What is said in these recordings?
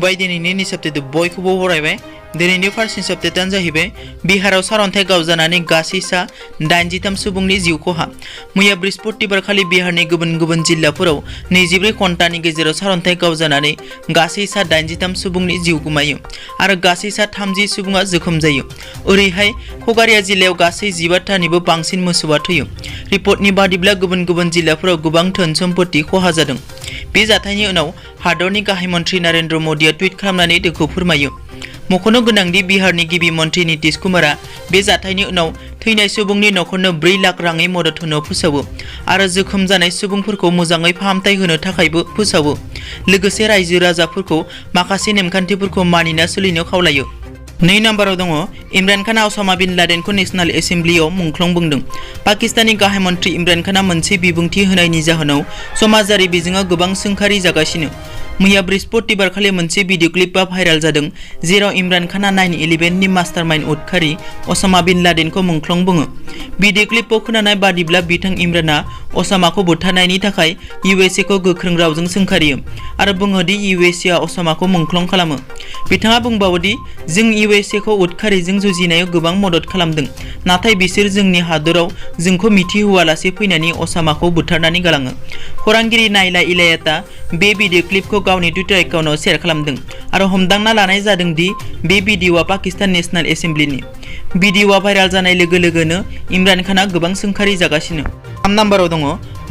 खुलुमबाय दिनैनि साप्ताहखौ बयखौबो बरायबाय। दिनैनि फार्स्ट साप्ताहआनो जाहैबाय बिहाराव सारअन्थाइ गावजानानै गासै सा 83 सुबुंनि जिउ खहा। मैया बृहस्पतिबार खालि बिहारनि गुबुन गुबुन जिल्लाफोराव 24 घन्टानि गेजेराव सारअन्थाइ गावजानानै गासै सा 83 सुबुंनि जिउ गोमायो आरो गासै सा 30 सुबुङा जोखोम जायो। ओरैहाय खगारिया जिल्लायाव गासै 15थानिबो बांसिन मोसौआ थैयो। रिपर्टनि बादिब्ला गुबुन गुबुन जिल्लाफोराव गोबां धोन सम्पति खहा जादों। बे जाथायनि उनाव हादरनि गाहाय मन्थ्रि नरेन्द्र मोदीआ टुइट खालामनानै दुखु फोरमायो। मख'नो गोनांदि बिहारनि गिबि मन्थ्रि नीतीश कुमारआ बे जाथायनि उनाव थैनाय सुबुंनि न'खरनो 4 लाख राङै मदद होनो फोसावो आरो जोखोम जानाय सुबुंफोरखौ मोजाङै फाहामथाय होनो थाखायबो फोसावो। लोगोसे रायजो राजाफोरखौ माखासे नेमखान्थिफोरखौ मानिना सोलिनो खावलायो। 2 नम्बराव दङ इमरान खानआ ओसामा बिन लादेनखौ नेशनेल एसेम्बलियाव मुंख्लं बुंदों। पाकिस्ताननि गाहाय मन्थ्रि इमरान खानआ मोनसे बिबुंथि होनायनि जाहोनाव समाजारि बिजोङाव गोबां सोंखारि जागासिनो। मैया बृहस्पतिबार खालि मोनसे भिडिअ क्लिपआ भाइराल जादों, जेराव इमरान खानआ 9/11नि मास्टारमाइन्ड उदखारि ओसामा बिन लादेनखौ मुंख्लं बुङो। भिडिअ क्लिपआव खोनानाय बादिब्ला बिथां इमरानआ ओसामाखौ बुथारनायनि थाखाय इउएसएखौ गोख्रों रावजों सोंखारियो आरो बुङो दि इउएसएआ ओसामाखौ मुंख्लं खालामो। बिथाङा बुंबावो दि जों इउएसएखौ उदखारिजों जुजिनायाव गोबां मदद खालामदों, नाथाय बिसोर जोंनि हादराव जोंखौ मिथिहोआलासे फैनानै ओसामाखौ बुथारनानै गालाङो। खौरांगिरि नाइला इलायातआ बे भिडिअ क्लिपखौ गावनि टुइटार एकाउन्टआव शेयार खालामदों आरो हमदांना लानाय जादों दि बे भिडिअ'आ पाकिस्तान नेशनेल एसेम्बलिनि। भिडिअ'आ भाइराल जानाय लोगो लोगोनो इमरान खानआ गोबां सोंखारि जागासिनो। 3 नम्बराव दङ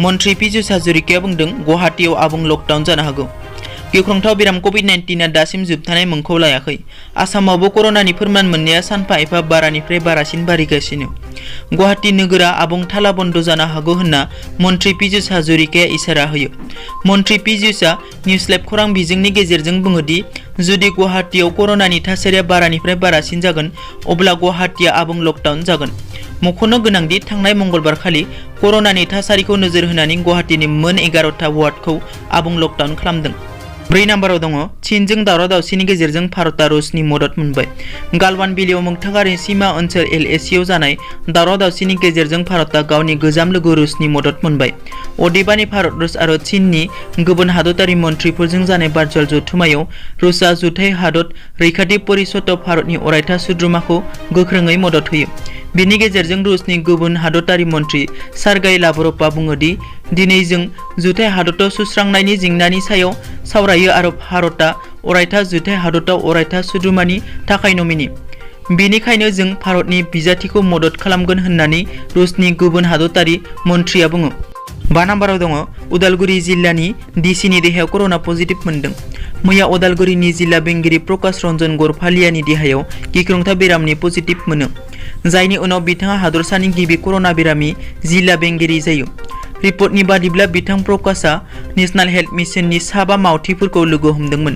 मन्थ्रि पीयूष हाजरिकाया बुंदों गुवाहाटीआव आबुं लकडाउन जानो हागौ। गिख्रंथाव बेराम कभिड-19आ दासिम जोबथानाय मुंखौ लायाखै। आसामावबो कर'नानि फोरमान मोननाया सानफा एफा बारानिफ्राय बारासिन बारिगासिनो। गुवाहाटी नोगोरा आबुं थाला बन्द जानो हागौ होनना मन्थ्रि पीयूष हाजरिकाया इसारा होयो। मन्थ्रि पीयूषआ निउज लाइभ खौरां बिजोंनि गेजेरजों बुङो दि जुदि गुवाहाटीआव कर'नानि थासारिया बारानिफ्राय बारासिन जागोन, अब्ला गुवाहाटीआ आबुं लकडाउन जागोन। मख'नो गोनांदि थांनाय मंगलबार खालि कर'नानि थासारिखौ नोजोर होनानै गुवाहाटीनि मोन 11था वार्डखौ आबुं लकडाउन खालामदों। 4 नम्बराव दङ चीनजों दावराव-दावसिनि गेजेरजों भारतआ रुसनि मदद मोनबाय। गालवान बिलोआव मोगथाङारि सीमा ओनसोल LACआव जानाय दावराव-दावसिनि गेजेरजों भारतआ गावनि गोजाम लोगो रुसनि मदद मोनबाय। अदेबानि भारत, रुस आरो चीननि गुबुन हादोरारि मन्थ्रिफोरजों जानाय भार्चुएल जथुम्मायाव रुसआ जुथाइ हादर रैखाथि परिषदआव भारतनि अरायथा सोद्रोमाखौ गोख्रोङै मदद होयो। बेनि गेजेरजों रुसनि गुबुन हादोरारि मन्थ्रि सार्गेई लाव्रभआ बुङो दि दिनै जों जुथाइ हादराव सुस्रांनायनि जेंनानि सायाव सावरायो आरो भारतआ अरायथा जुथाइ हादराव अरायथा सोद्रोमानि थाखाय नमिनि। बेनिखायनो जों भारतनि बिजाथिखौ मदद खालामगोन होननानै रुसनि गुबुन हादोरारि मन्थ्रिया बुङो। 5 नम्बराव दङ उदालगुरि जिल्लानि डिसिनि देहायाव कर'ना पजिटिभ मोनदों। मैया उदालगुरिनि जिल्ला बेंगिरि प्रकाश रन्जन गरफालियानि देहायाव गिख्रंथाव बेरामनि पजिटिभ मोनो, जायनि उनाव बिथाङा हादरसानि गिबि कर'ना बेरामि जिल्ला बेंगिरि जायो। रिपर्टनि बादिब्ला बिथां प्रकाशआ नेशनेल हेल्थ मिशननि 7 मावथिफोरखौ लोगो हमदोंमोन।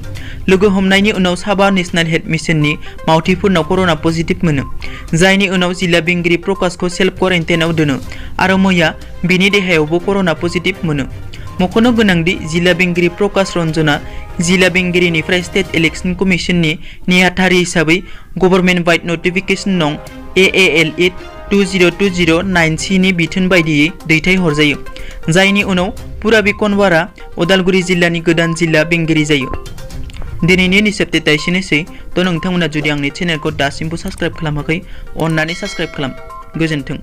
लोगो हमनायनि उनाव 7 नेशनेल हेल्थ मिशननि मावथिफोरनाव कर'ना पजिटिभ मोनो, जायनि उनाव जिल्ला बेंगिरि प्रकाशखौ सेल्फ क्वारेन्टाइनआव दोनो आरो मैया बिनि देहायावबो कर'ना पजिटिभ मोनो। मख'नो गोनांदि जिल्ला बेंगिरि प्रकाश रन्जना जिल्ला बेंगिरिनिफ्राय स्टेट इलेक्शन कमिशननि नेहाथारि हिसाबै गभर्नमेन्ट वाइड नटिफिकेशन नं AAL 2020-9C नि बिथोन बायदियै दैथायहरजायो, जायनि उनाव पुराबि कनवारआ उदालगुरि जिल्लानि गोदान जिल्ला बेंगिरि जायो। दिनैनि सेप्ताहआ एसेनोसै। नोंथांमोना जुदि आंनि चेनेलखौ दासिमबो साबस्क्राइब खालामाखै, अन्नानै साबस्क्राइब खालाम। गोजोन्थों।